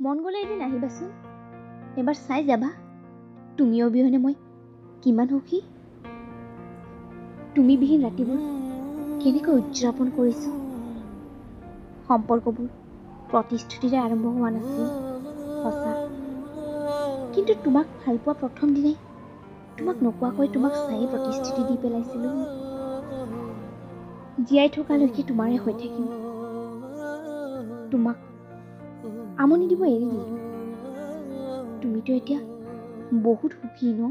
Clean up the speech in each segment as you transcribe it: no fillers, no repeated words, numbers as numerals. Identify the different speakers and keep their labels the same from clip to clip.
Speaker 1: মন গ'লে এদিন আহিবাচোন, এবাৰ চাই যাবা তুমি অবিহনে মই কিমান সুখী। তুমিবিহীন ৰাতিবোৰ কেনেকৈ উদযাপন কৰিছোঁ। সম্পৰ্কবোৰ প্ৰতিশ্ৰুতিৰে আৰম্ভ হোৱা নাছিল সঁচা, কিন্তু তোমাক ভালপোৱা প্ৰথম দিনাই তোমাক নোকোৱাকৈ তোমাক চায়ে প্ৰতিশ্ৰুতি দি পেলাইছিলোঁ মই। জীয়াই থকালৈকে তোমাৰে হৈ থাকিম। তোমাক আমনি দিব এৰি দিলোঁ। তুমিতো এতিয়া বহুত সুখী ন?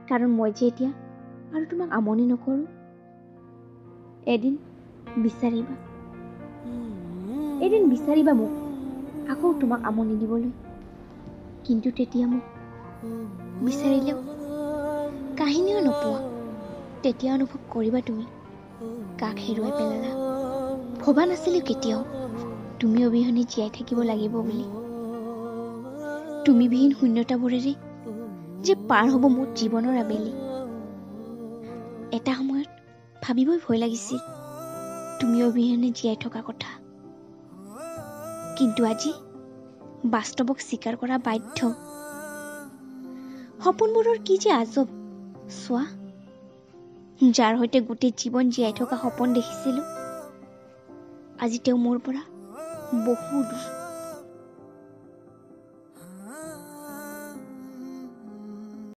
Speaker 1: কাৰণ মই যে এতিয়া আৰু তোমাক আমনি নকৰোঁ। এদিন বিচাৰিবা, এদিন বিচাৰিবা মোক আকৌ তোমাক আমনি দিবলৈ। কিন্তু তেতিয়া মোক বিচাৰিলেও কাহিনীও নোপোৱা। তেতিয়া অনুভৱ কৰিবা তুমি কাক হেৰুৱাই পেলালা। ভবা নাছিলোঁ কেতিয়াও তুমি অবিহনে জীয়াই থাকিব লাগিব বুলি। তুমিবিহীন শূন্যতাবোৰেৰে যে পাৰ হ'ব মোৰ জীৱনৰ আবেলি। এটা সময়ত ভাবিবই ভয় লাগিছিল তুমি অবিহনে জীয়াই থকা কথা, কিন্তু আজি বাস্তৱক স্বীকাৰ কৰা বাধ্য। সপোনবোৰৰ কি যে আজব চোৱা, যাৰ সৈতে গোটেই জীৱন জীয়াই থকা সপোন দেখিছিলোঁ, আজি তেওঁ মোৰ পৰা বহু দূৰ।